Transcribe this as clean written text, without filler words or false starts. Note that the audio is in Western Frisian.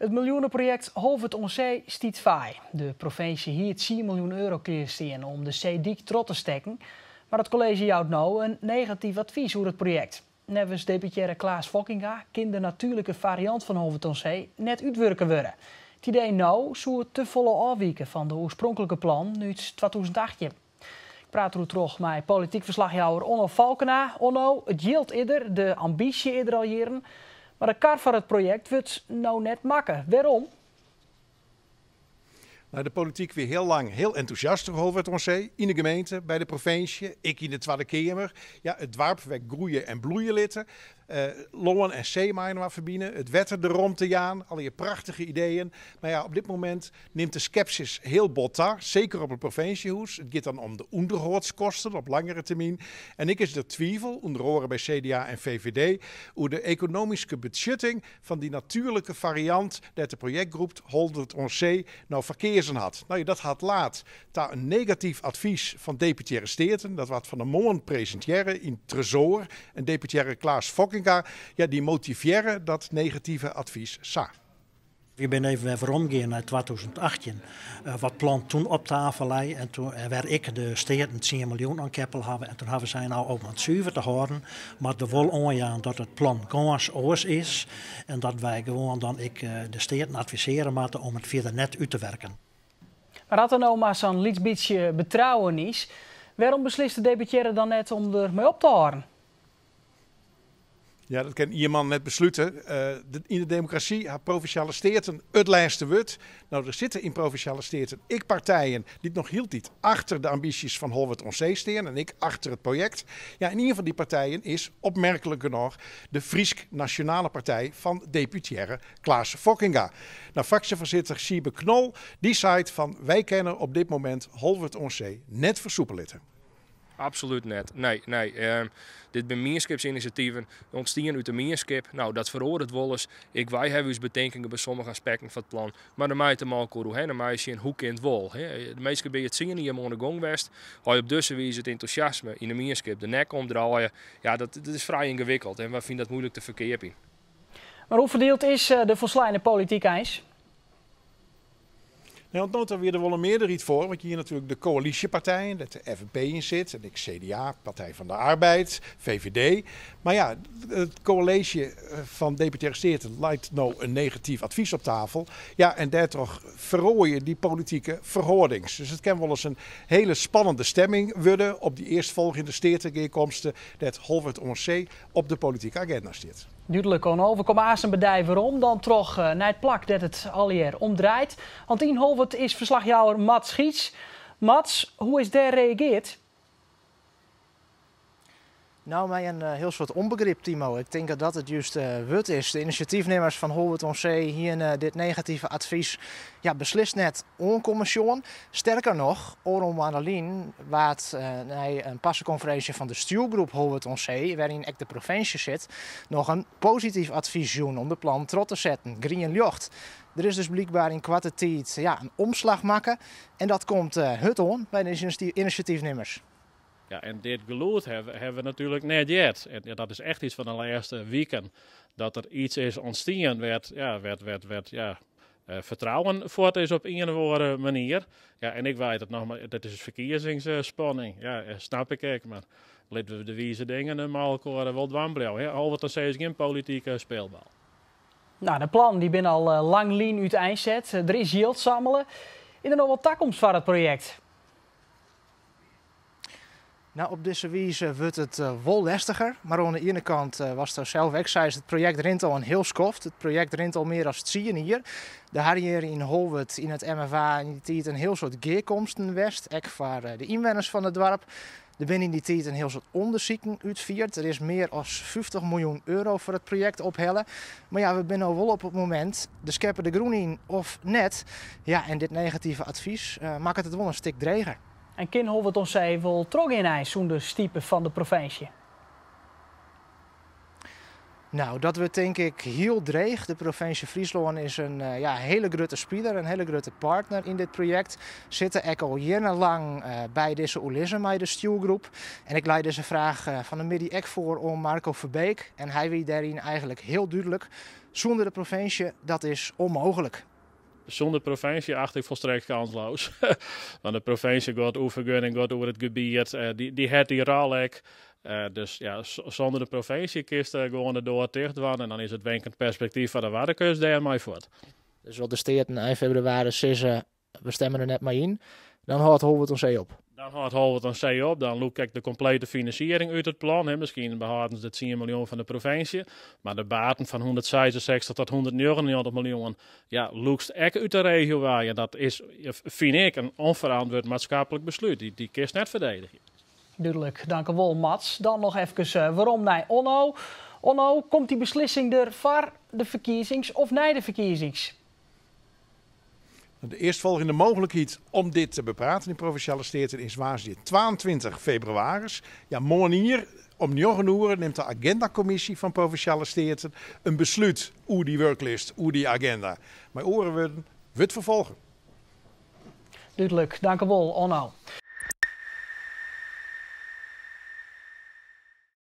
It miljoeneprojekt Holwert oan See stiet faai. De provinsje hie 10 miljoen euro klearstean om de seedyk troch te stekken, mar it kolleezje jout no in negatyf advys oer it projekt. Neffens deputearre Klaas Fokkinga kin de natuerlike fariant fan Holwert oan See net útwurke wurde. It idee no soe te folle ôfwike fan de oarspronklike plannen út 2018. Ik praat deroer troch mei polityk ferslachjouwer Onno Falkena. Onno, it jild is der, de ambysje is der al jierren, mar de kar foar it projekt wurdt no net makke. Wêrom? Nou, de polityk wie hiel lang hiel entûsjast oer Holwert oan See. Yn de gemeente, by de provinsje, ek yn de Twadde Keamer. Ja, it doarp wer groeie en bloeie litte. Lân en see mei-inoar ferbine, it wetter de romte jaan. Allegear prachtige ideeën. Mar ja, op dit momint nimt de skepsis hiel bot ta, seker op it provinsjehûs. It giet dan om de ûnderhâldskosten op langere termyn. En ek is der twivel, ûnder oare by CDA en VVD, oer de ekonomyske betsjutting fan dy natuerlike fariant dêr't de projektgroep Holwert oan See no foar keazen hat. No ja, dat hat laat ta in negatyf advys fan Deputearre Steaten. Dat waard fan 'e moarn presintearre yn Tresoar. En deputearre Klaas Fokkinga, ja, dy motivearre dat negative advys sa. Wy binne even wer weromgean nei 2018, wat plan toen op tafel lei en toen, en wêr ek de steaten 10 miljoen oan keppel hawwe. En toen hawwe sy no om it suver te hâlden, moatte we wol oanjaan dat it plan gâns oars is en dat wy gewoan dan ek de steaten advisearje moatte om it fierder net út te werken. Mar as der no mar sa'n lyts bytsje betrouwen is, wêrom beslist de deputearre dan net om der mei op te hâlden? Ja, dat kin ien man net beslute. Yn de demokrasy ha Provinsjale Steaten it lêste wurd. No, der sitte yn Provinsjale Steaten ek partijen dy't noch hieltyd achter de ambysjes fan Holwert oan See stean en ek achter it projekt. Ja, en ien fan dy partijen is opmerklik genôch de Frysk Nasjonale Partij fan deputearre Klaas Fokkinga. No, fraksjefoarsitter Sybe Knol dy seit fan wy kinne op dit momint Holwert oan See net fersûpe litte. Absolút net. Nee, nee. Dit binne mienskipsinisjativen, ûntstien út de mienskip. No, dat feroaret wolris. Ek wy hawwe ús betinkingen by sommige aspekten fan it plan. Mar dan mei it der mei elkoar oer hawwe. Dan mei je sjen hoe kin it wol. De minsken binne hjir 10 jier oan de gong west. As je op dizze wize it entûsjasme yn de mienskip de nek omdraaie, ja, dat is frij yngewikkeld en wy fine dat muoilik te ferkeapjen. Mar hoe ferdield is de folsleine polityk eins? Nee, oant no ta wie der wol in mearderheid foar, want je hiene natuerlik de koälysjepartijen, dêr't de FNP yn sit, en ek CDA, Partij van de Arbeid, VVD. Mar ja, it kolleezje fan Deputearre Steaten leit no in negatyf advys op tafel. Ja, en dêrtroch feroarje dy politike ferhâldings. Dus it kin wolris in hiele spannende stemming wurde op dy earstfolgjende steategearkomste, dêr't Holwert oan See op de politike agenda stiet. Dúdlik, Onno. We komme aanst by dy werom, dan troch nei it plak dêr't it allegear om draait. Want yn Holwert is ferslachjouwer Mats Schiets. Mats, hoe is dêr reagearre? Nou, mei in hiel soad ûnbegryp, Timo. Ik tink dat dat it juste wurd is. De inisjatyfnimmers fan Holwert oan See hiene dit negative advys ja, beslist net oankommen sjoen. Sterker noch, oardel moanne lyn waard nei in parsekonferinsje fan de stjoergroep Holwert oan See, wêryn ek de provinsje sit, noch in posityf advys jûn om de plan troch te setten, grien ljocht. Der is dus blykber yn koarte tiid ja, in omslach makke en dat komt hurd oan by de inisjatyfnimmers. Ja, en dit gelûd hawwe we natuerlik net heard. En dat is echt iets fan de lêste wiken. Dat der iets is ûntstien wêr't, ja, wêr't, ja, fertrouwen fuort is op ien of oare manier. Ja, en ik weet it noch, mar dat is ferkiezingsspanning. Ja, snap ik ek, mar litte we de wize dingen mei elkoar wol dwaan bliuwe. Holwert oan See is gjin politike speelbal. Nou, de plannen dy binne al lang lyn úteinset. Der is jild sammele. Is der noch wol takomst foar it projekt? Nou, op dizze wize wurdt it wol lestiger. Mar oan de iene kant, watsto sels ek seist, it projekt rint al in hiel skoft. It projekt rint al mear as 10 jier. Der ha hjir yn Holwert yn it MFA yn dy tiid in hiel soad gearkomsten west, ek foar de ynwenners fan it doarp. Der binne yn dy tiid in hiel soad ûndersiken útfierd. Der is mear as 50 miljoen euro foar it projekt ophelle. Mar ja, we binne no wol op it momint, de skeppe de grûn yn of net. Ja, en dit negative advys makket it wol in stik dreger. En kin Holwert oan See wol trochgean eins sûnder stipe fan de provinsje? Nou, dat wurdt tink ik hiel dreech. De provinsje Fryslân is in ja, hiele grutte spiler, in hiele grutte partner yn dit projekt. Sitte ek al jierrenlang by dizze oerlizzen mei de stjoergroep. En ik lei dizze fraach fan 'e middei ek foar oan Marco Verbeek. En hy wie dêryn eigenlik hiel dúdlik. Sûnder de provinsje, dat is ûnmooglik. Sûnder provinsje acht ik volstrekt kansloos. Want de provinsje giet oer fergunning, giet oer it gebiet, dy hat dy rol ek. Dus ja, sûnder de provinsje kinst gewoan de doar ticht dwaan en dan is it wenkend perspektyf foar de Waddekust dêrmei fuort. Dus as de Steaten ein febrewaris sizze, we stimme der net mei yn, dan hâldt Holwert oan See op? Dan hâldt Holwert oan See op, dan lûkt ek de komplete finansiering út it plan. Hè. Miskien behâlden se de 10 miljoen fan de provinsje, mar de baten fan 166 tot 199 miljoen, ja, lûkst ek út de regio wei. En dat is, fyn ik, in ûnferantwurd maatskiplik beslút. Dy kinst net ferdedigje. Dúdlik, dankewol Mats. Dan noch efkes werom nei Onno. Onno, komt dy beslissing der foar de ferkiezings of nei de ferkiezings? De earstfolgjende mooglikheid om dit te bepraten yn Provinsjale Steaten is woansdei 22 febrewaris. Ja, moarnier om 9 oere nimt de agindakommisje fan Provinsjale Steaten in beslút oer dy wurklist, oer dy aginda. Mei oare wurden, wurdt ferfolge. Dúdlik, dankewol Onno.